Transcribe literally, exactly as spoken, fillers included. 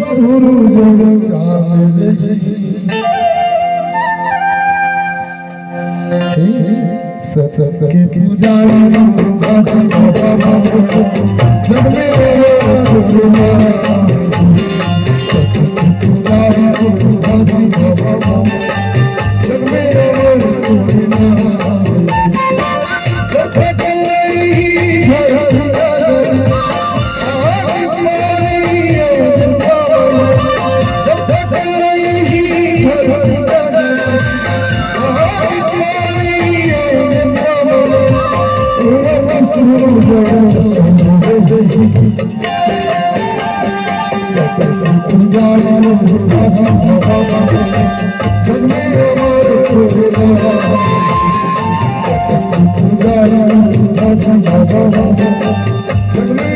सूरज चांद रही। सत के पुजारी गुरु घासी बाबा, जग में सत के पुजारी गुरु घासी बाबा, जग में